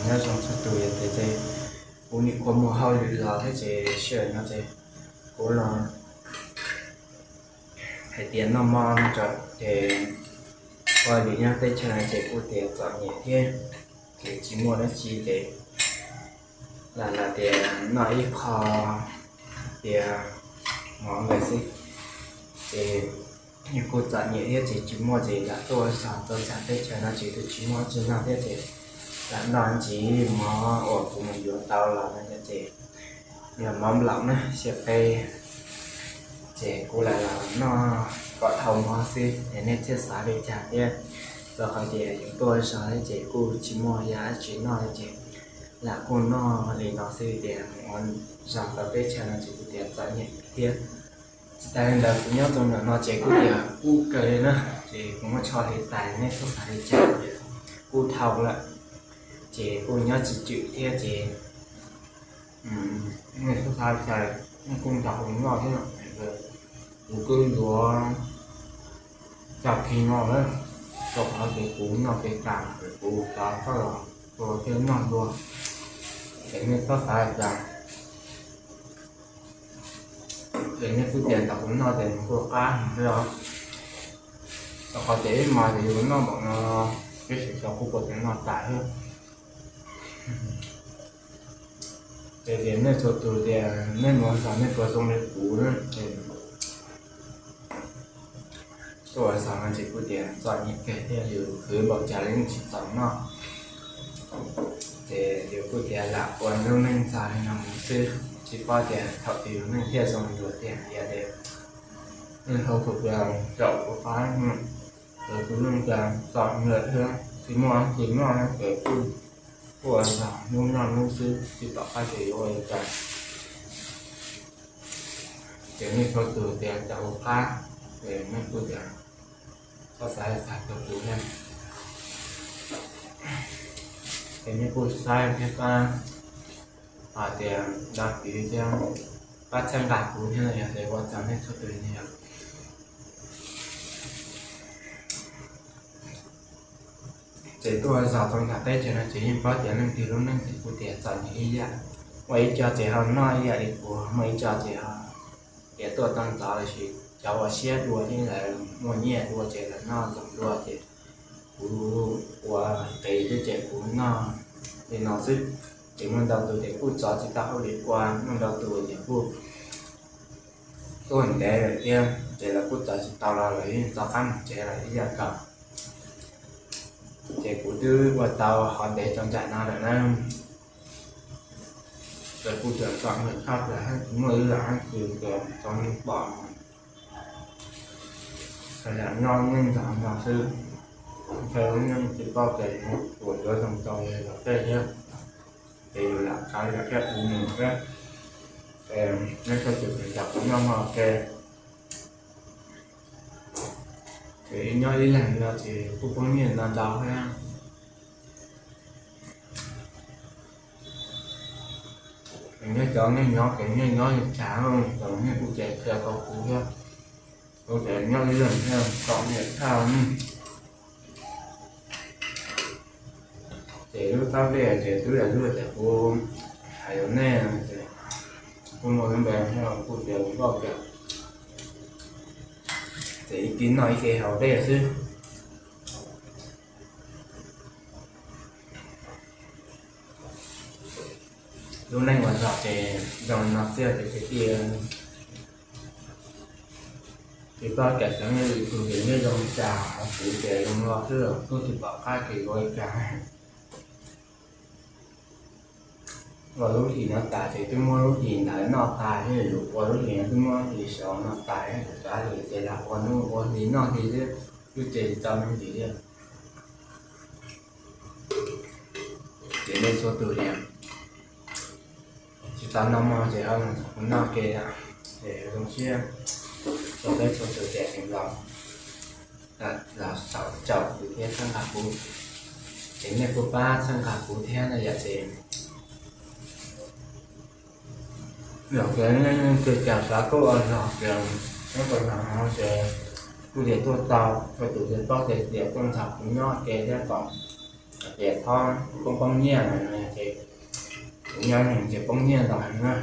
Nyob zoo txhua tus, yog tias ces kuv nim qhuav muaj hauj lwm los thiab ces sij hawm no ces kuv los hais tias noj mov no tso ces ua lwm nyob teb chaws no ces kuj tias txom nyem thiab, ces tsis muaj dab tsi ces lam lam tias noj ib qho tias mov ntawd xwb. Ces kuj txom nyem thiab ces tsis muaj ces lam tuaj zog tau txog teb chaws no ces twb tsis muaj tsis noj thiab ces lam noj ntxiv mov uas kuv mus yuav tau los no ces yog mov nplaum na xya peb. Ces kuv lam los noj kom dhau mov xwb es nej thiaj xav li cas thiab. Rau qhov tias yus tuaj zog thiab ces kuj tsis muaj yam dab tsi noj thiab ces lam kuj noj li no xwb tias mus ua zog tau teb chaws no ces kuj tias txom nyem thiab. Tsis tas li ntawd kuv nyob rau ntawm no ces kuj tias kub kawg li na, ces kuv muab tsho hliv tas nej txhob xav li cas, kuj dhau lawm. Ces kuj nyob tsis tswm thiab ces nej txhob xav li cas, nej kuj nrog kuv noj thiab. Kuv kuj yuav tau kis no lawm, rau qhov tias kuv noj kev tas ces kuv xav coj los ua thiab noj dua, ces nej txhob xav li cas. Ces nej kuj tias ntawm kuv noj ces nws kuj qab heev thiab os. Rau qhov tias ib hmos ces yus noj npaum no, tab sis xyov kuv puas tias noj tas thiab. Ces tias nej txhua tus tias nej mus ua zog nej puas zoo li kuv na, ces tuaj ua zog no ces kuj tias txom nyem kawg thiab, yus khwv npaum cas los yeej tsis txaus noj. Ces yus kuj tias lam ua lub neej ntxhais li no mus xwb, tsis paub tias thaum twg yus neej thiaj zoo li luag tiag. Yog tias nej txhua tus caum kuv qab, ces kuv yeej tias txom nyem thiab, tsis muaj dab tsi noj ces kuj ua zog hnub noj hnub xwb, tsis pom qab tias yuav ua li cas. Ces nej txhua tus tias caum kuv qab, ces nej kuj tias txhob xav li cas rau kuv thiab. Ces nej kuj saib thiab pab hais tias đăng ký thiab pab txhawb nqa kuv thiab no yog tias ua tsaug nej txhua tus li yom. Ces tuaj ua zog tau nram teb chaws no ces yeej paub tias leej twg lub neej ces kuj tias txom nyem ib yam. Muaj ib co ces ho noj ib yam li kuv, muaj ib co ces ho tias tuaj tau ntxov los sis cov ua siab dua thiab lawv muaj nyiaj dua ces lawv noj zoo dua ces kuv ua qis thiab ces kuv noj li no xwb. Ces muaj ntau tus ces kuj txo tsis tau hauj lwm ua, muaj ntau tus ces kuj tuaj ntev lawm thiab ces lawv kuj txo tsis tau los lawv yeej rov qab mus tsev lawm ib yam nkaus. Ces kuv twb ua tau qhov ntev rau nram no lawm na. Ces kuj tseem txom nyem tshaj plaws, tsis muaj ib yam dab tsi ces tau nej pom. Txhua yam nyob neej nrog no xwb, ntshe lub neej tsis paub tias yuav ua zoo rau yus tej thiab. Ces yus lam txav yam thiaj ua mus thiab. Ces nej txhua tus pheej caum kuv noj mov ua ke. Ces nyob ib leeg no ces kuj poob nyiaj ntau ntau thiab. Ces nej cov nej nyob ces nej nyob li cas, cov nej kuj qhia rau kuv thiab. Kuv ces nyob ib leeg thiab txom nyem tshaj. Ces lub tab lej ces twb yog lub tias kuv hais rau nej ces kuj muaj lub npe thiab kuj tias nkauj kiag. Ces ib ke noj ib ke haus dej xwb. Lub neej ua zog ces zoo li no xwb ces kwv tij, tsis paub cas xyov nej lwm tus ces nyob zoo li cas, ho kuv ces zoo li no xwb, kuj tsis pom qab tias yuav ua li cas. Ua lub hlis no tas ces twb muab lub hlis ntawd noj tas thiab, yus ua lub hlis no twb muab hlis saud noj tas thiab, xav tias lam ua hnub ua hli noj hli xwb, twb ces tsis tau me ntsis li. Ces nej txhua tus tias tsis tau noj mov ces ho los nrog kuv noj ke, ces zoo siab rau peb txhua tus tias tseem los, los saum caum kuv thiab txhawb nqa kuv. Ces nej kuj pab txhawb nqa kuv thiab no yom. Ces yog tias nej leej twg xav tuaj ua zog ces nyob rau ntawm no ces kuj tias tuaj tau, txhua tus ces paub tias tias tuaj nrog kuv nyob ke thiab kom Ces txhob poob poob nyiaj no ces kuv nyob neeg ces poob nyiaj ntau heev na.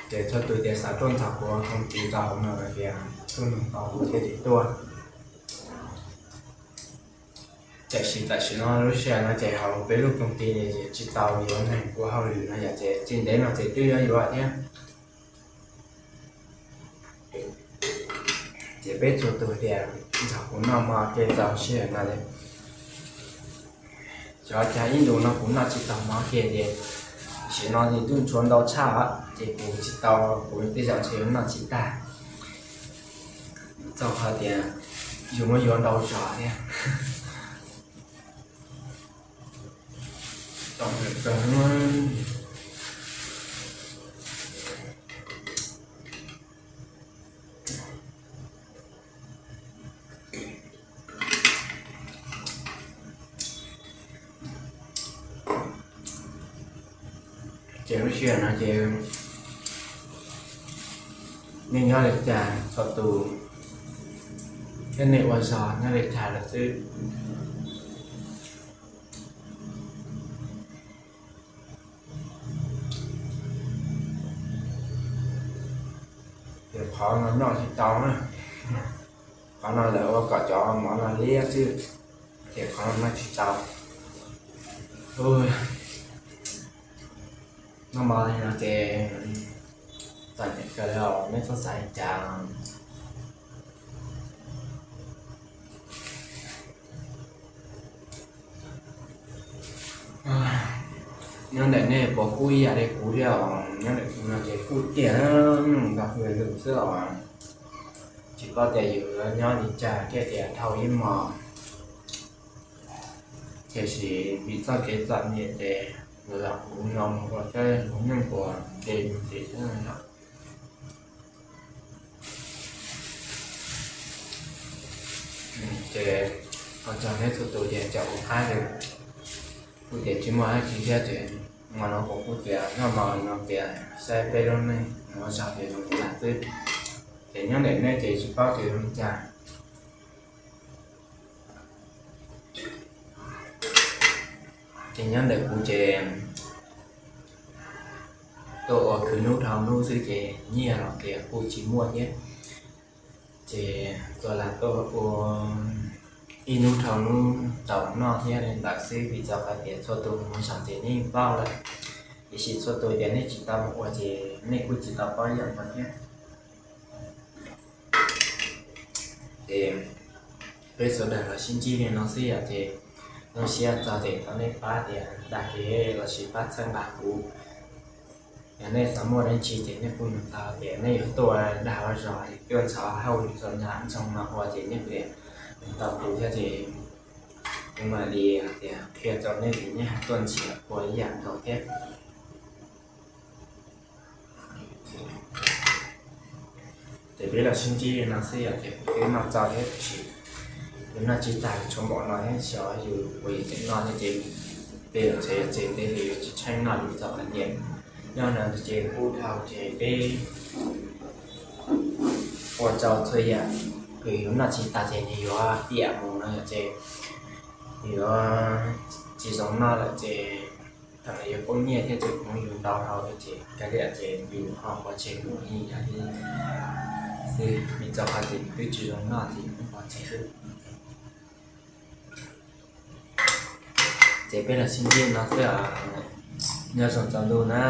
Ces txhua tus ces xav tuaj nrog kuv koom tiv tau hauv no tias tuaj nrog tau kuv thiaj li tuaj. Tiam sis tam sim no lub sij hawm no ces hauv peb lub koom tiv tsis tau yuav neeg ua hauj lwm no yom, ces tsis ntev no ces twb yuav yuav thiab. Ces peb txhua tus tias nrog kuv noj mov ua ke txaus sij hawm no li. Xyov cas ib ntus no kuv noj tsis tau mov ua ke ces tam sim no nws twb tshuav ntau tshaj, ces kuv tsis tau, kuv tej zaum ntshe yuav noj tsis tag, txog qhov tias yus muab yuav ntau zog thiab. Ces lub sij hawm no ces nej nyob li cas txhua tus, thiab nej ua zog nyob li cas lawm xwb. Ces qhov no noj tsis tau na, qhov no lawv ua kom cov mov no liab xwb, ces qhov no noj tsis tau. Noj mov li no ces txom nyem kawg li os, nej txhob xav li cas. Nyob ntawm nej puas kub ib yam li kuv thiab os? Nyob ntawm kuv no ces kub tiag, nkaus hws lwm xwb os. Tsis paub tias yus yuav nyob li cas thiaj tias dhau ib hmos. Tiam sis vim txoj kev txom nyem ces los kuv no mus ua teb mus nyob ua ke mus tim xwb no. Ces ua tsaug nej txhua tus ces caum kuv qab li, kuj tias tsis muaj dab tsi thiab ces hmo no kuv kuj tias noj mov no tias saib peb lub neej no zog ces zoo li cas xwb. Ces nyob ntawm nej ces tsis paub tias zoo li cas. Ces nyob ntawm kuv ces tuaj ua khwv hnub dhau hnub xwb ces nyiaj los tias kuj tsis muaj thiab. Ces txawm lam tuaj ua ib hnub dhau hnub tau noj thiab li ntawd xwb, vim txog qhov tias txhua tus mus zog ces nej yeej paub lawm. Tiam sis txhua tus tias nej tsis tau mus ua ces nej kuj tsis tau paub ib yam nkaus thiab. Ces peb sawv daws los sib ntsib li no xwb yom, ces zoo siab txog ces thov nej pab tias dag kev los sis pab txhawb nqa kuv. Yog nej xav muaj dab tsi ces nej kuj nug tau, tias nej yuav tuaj dag ua zog, tuaj ntxhov hauj lwm txom nyem ntsoog no ua ces nej kuj nug tau kuv thiab ces kuv mam li hais tias qhia rau nej ces nej ho tuaj ntxias ua ib yam nkaus thiab. Ces peb los sib ntsib li no xwb yom, ces kuv twb noj txaus thiab tiam sis yus noj tsis tag tshuav npaum no thiab, xyov yus puas yuav tseem noj thiab ces peb los tsev, yuav tsev ntev li yuav tsis tsheej noj li txog qhov tias nyob no ces kuj dhau ces peb ua rau txhua yam, yus noj tsis tag ces nws yuav tiam mus no ces yuav tsis zoo noj lawm ces thaum yuav poob nyiaj thiab ces kuv muab yus ntau dhau ces kav liam ces yus ho pov tseg mus ib yam li xwb, vim txog qhov tias yus twb tsis zoo noj ces yus muab pov tseg xwb. Ces peb los sib ntsib no xwb os, nyob zoo tsaus ntuj na.